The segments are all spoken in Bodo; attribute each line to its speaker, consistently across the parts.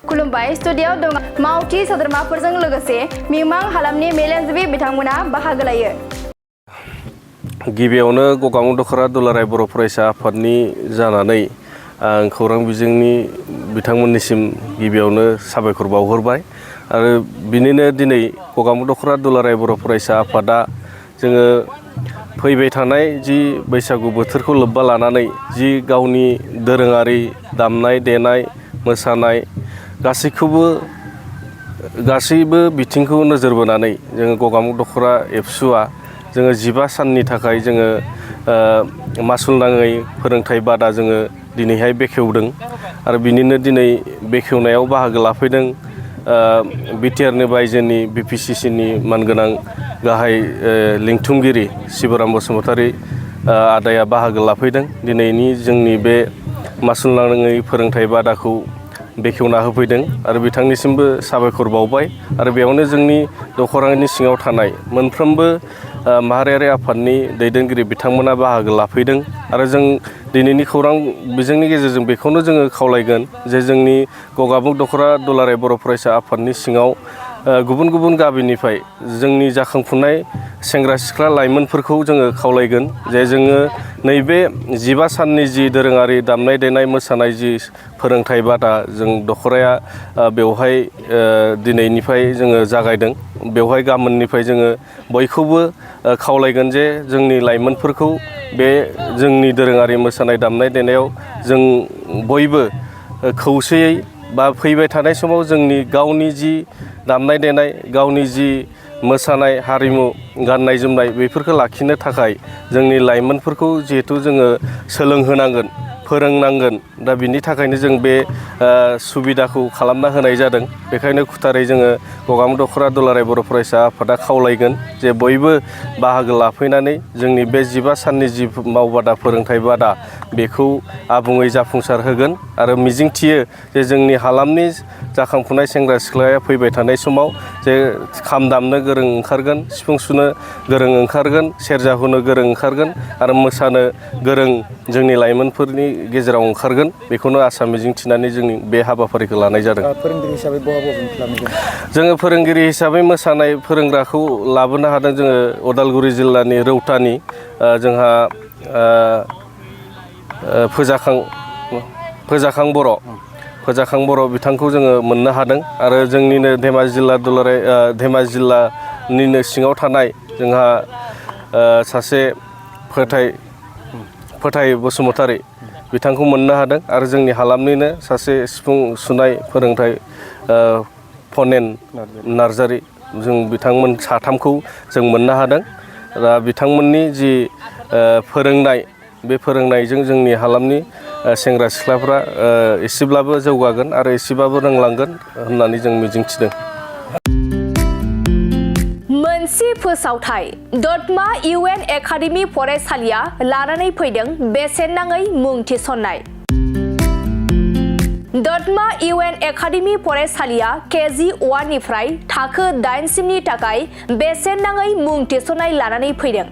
Speaker 1: खुलुमबाय स्टुडिय'आव दं मावथि सोद्रोमाफोरजों लोगोसे मिमां हालामनि मेलेमजिबि बिथांमोना बाहागो लायो।
Speaker 2: गिबियावनो गगामुग दख'र दुलाराय बर' फरायसा आफादनि जानानै आं खौरां बिजोंनि बिथांमोननिसिम गिबियावनो साबायखर बावहरबाय आरो बिनिनो दिनै गगामुग दख'र दुलाराय बर' फरायसा आफादा जोङो फैबाय थानाय जि बैसागु बोथोरखौ लोब्बा लानानै जि गावनि दोरोङारि दामनाय देनाय मोसानाय गासैबो बिथिंखौ नोजोर बोनानै जोङो गगामुग दख'र एबसुआ जोङो 15 साननि थाखाय जोङो मासुल नाङै फोरोंथाइ बादा जोङो दिनैहाय बेखेवदों आरो बिनिनो दिनै बेखेवनायाव बाहागो लाफैदों बिटिआरनि बायजोनि बिपिसिसिनि मानगोनां गाहाय लिंथुमगिरि शिबराम बसुमतारी आदाया बाहागो लाफैदों। दिनैनि जोंनि बे मासुल नाङै फोरोंथाइ बादाखौ बेखेवना होफैदों आरो बिथांनिसिमबो साबायखर बावबाय आरो बेयावनो जोंनि दख'रानि सिङाव थानाय मोनफ्रोमबो माहारियारि आफादनि दैदेनगिरि बिथांमोना बाहागो लाफैदों आरो जों दिनैनि खौरां बिजोंनि गेजेरजों बेखौनो जोङो खावलायगोन जे जोंनि गगामुग दख'र दुलाराय बर' फरायसा आफादनि सिङाव गुबुन गुबुन गामिनिफ्राय जोंनि जाखांफुनाय सेंग्रा सिख्ला लाइमोनफोरखौ जोङो खावलायगोन जे जोङो नैबे 15 साननि जि दोरोङारि दामनाय देनाय मोसानाय जि फोरोंथाइ बादा जों दख'राया बेवहाय दिनैनिफ्राय जोङो जागायदों। बेवहाय गाबोननिफ्राय जोङो बयखौबो खावलायगोन जे जोंनि लाइमोनफोरखौ बे जोंनि दोरोङारि मोसानाय दामनाय देनायाव जों बयबो खौसेयै बा फैबाय थानाय समाव जोंनि गावनि जि दामनाय देनाय गावनि जि मोसानाय हारिमु गाननाय जोमनाय बेफोरखौ लाखिनो थाखाय जोंनि लाइमोनफोरखौ जिहेथु जोङो सोलोंहोनांगोन फोरोंनांगोन दा बिनि थाखायनो जों बे सुबिदाखौ खालामना होनाय जादों। बेखायनो खुथारै जोङो गगामुग दख'र दुलाराय बर' फरायसा आफादा खावलायगोन जे बयबो बाहागो लाफैनानै जोंनि बे 15 साननि जि मावबादा फोरोंथाइ बादा बेखौ आबुङै जाफुंसार होगोन आरो मिजिंथियो जे जोंनि हालामनि जाखांफुनाय सेंग्रा सिख्लाया फैबाय थानाय समाव जे खाम दामनो गोरों ओंखारगोन सिफुं सुनो गोरों ओंखारगोन सेरजा हुनो गोरों ओंखारगोन आरो मोसानो गोरों जोंनि लाइमोनफोरनि गेजेराव ओंखारगोन बेखौनो आसा मिजिंथिनानै जोंनि बे हाबाफारिखौ लानाय जादों।
Speaker 3: फोरोंगिरि हिसाबै बहा खालामगोन?
Speaker 2: जोङो फोरोंगिरि हिसाबै मोसानाय फोरोंग्राखौ लाबोनो हादों जोङो उदालगुरि जिल्लानि रौतानि जोंहा फोजाखां बर' बिथांखौ जोङो मोननो हादों आरो जोंनिनो धेमाजि जिल्लानिनो सिङाव थानाय जोंहा सासे फोथाय बसुमतारी बिथांखौ मोननो हादों आरो जोंनि हालामनिनो सासे सिफुं सुनाय फोरोंथाइ फनेन नार्जारी जों बिथांमोन साथामखौ जों मोननो हादों। दा बिथांमोननि जि फोरोंनाय बे फोरोंनायजों जोंनि हालामनि सेंग्रा सिख्लाफ्रा एसेब्लाबो जौगागोन आरो एसेबाबो रोंलांगोन होननानै जों मिजिंथिदों।
Speaker 1: मोनसे फोसावथाय दतमा इउएन एकाडेमि फरायसालिया लानानै फैदों बेसेन नाङै मुं थिसननाय। दतमा इउएन एकाडेमि फरायसालिया केजि 1 निफ्राय थाखो 8 सिमनि थाखाय बेसेन नाङै मुं थिसननाय लानानै फैदों।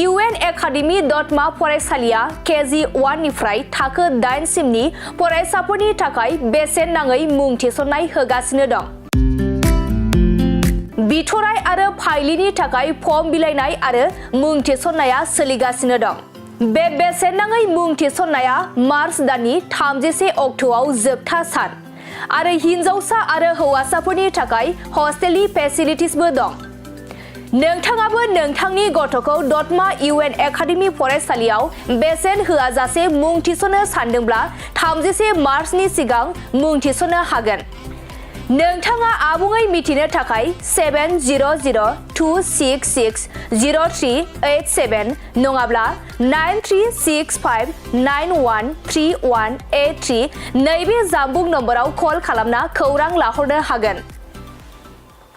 Speaker 1: इउएन एकाडेमि दतमा फरायसालिया केजि 1 निफ्राय थाखो 8 सिमनि फरायसाफोरनि थाखाय बेसेन नाङै मुं थिसननाय होगासिनो दं। बिथराय आरो फाइलिनि थाखाय फर्म बिलाइनाय आरो मुं थिसननाया सोलिगासिनो दं। बे बेसेन नाङै मुं थिसननाया मार्च दाननि 31 अक्ट'आव जोबथा सान आरो हिन्जावसा आरो हौवासाफोरनि थाखाय हस्टेलनि फेसिलिटिसबो दं। नोंथाङाबो नोंथांनि गथ'खौ दतमा इउएन एकाडेमि फरायसालियाव बेसेन होआजासे मुं थिसननो सानदोंब्ला 31 मार्चनि सिगां मुं थिसननो हागोन। नोंथाङा आबुङै मिथिनो थाखाय 7002660387 नङाब्ला 9365913183 नैबे जानबुं नम्बराव कल खालामना खौरां लाहरनो हागोन।